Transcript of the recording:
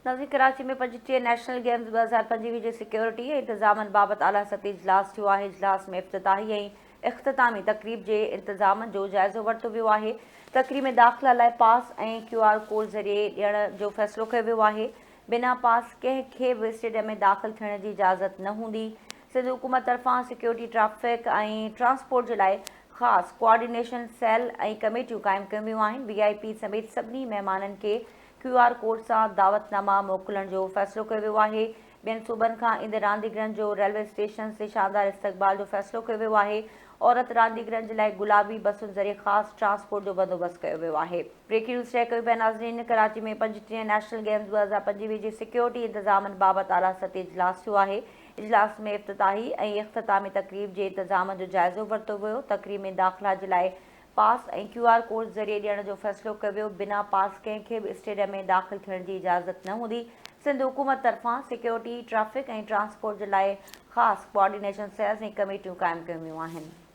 ناظرين Karachi ۾ 35 national games 2025 جي security ۽ انتظامن بابت اعليٰ سطحي اجلاس ٿيو آهي، اجلاس ۾ افتتاحي ۽ اختتامي تقريب جي انتظامن جو جائزو ورتو ويو آهي، تقريب ۾ داخلا لاء پاس ۽ ڪيو آر ڪوڊ ذريعي ڏيڻ جو فيصلو ڪيو ويو آهي، بنا پاس ڪنهن کي به اسٽيڊيم ۾ داخل ٿيڻ جي اجازت نه هوندي، سنڌ حڪومت طرفان سيڪيورٽي، ٽريفڪ ۽ ٽرانسپورٽ جي لاء خاص ڪوآرڊينيشن سيل ۽ ڪميٽيون قائم ڪيون ويون آهن، وي آء پي سميت سڀني مهمانن کي ڪيو آر ڪوڊ سان دعوت ناما موڪلڻ جو فيصلو ڪيو ويو آهي، ٻين صوبن کان ايندڙ رانديگرن جو ريلوي اسٽيشنز تي شاندار استقبال جو فيصلو ڪيو ويو آهي، عورت رانديگرن جي لاء گلابي بسن ذريعي خاص ٽرانسپورٽ جو بندوبست ڪيو ويو آهي. بريڪنگ نيوز شيئر ڪيون پيا ناظرين ڪراچي ۾ 35 نيشنل گيمز 2025 جي سيڪيورٽي انتظامن بابت اعليٰ سطحي اجلاس ٿيو آهي، اجلاس ۾ افتتاحي ۽ اختتامي تقريب جي انتظامن جو جائزو ورتو ويو، تقريب ۾ داخلا جي لاء پاس ۽ ڪيو آر ڪوڊ ذريعي ڏيڻ جو فيصلو ڪيو ويو، بنا پاس ڪنهن کي به اسٽيڊيم ۾ داخل ٿيڻ جي اجازت نه هوندي، سنڌ حڪومت طرفان سيڪيورٽي، ٽريفڪ ۽ ٽرانسپورٽ جي لاء خاص ڪوآرڊينيشن سيلز ۽ ڪميٽيون قائم ڪيون ويون آهن.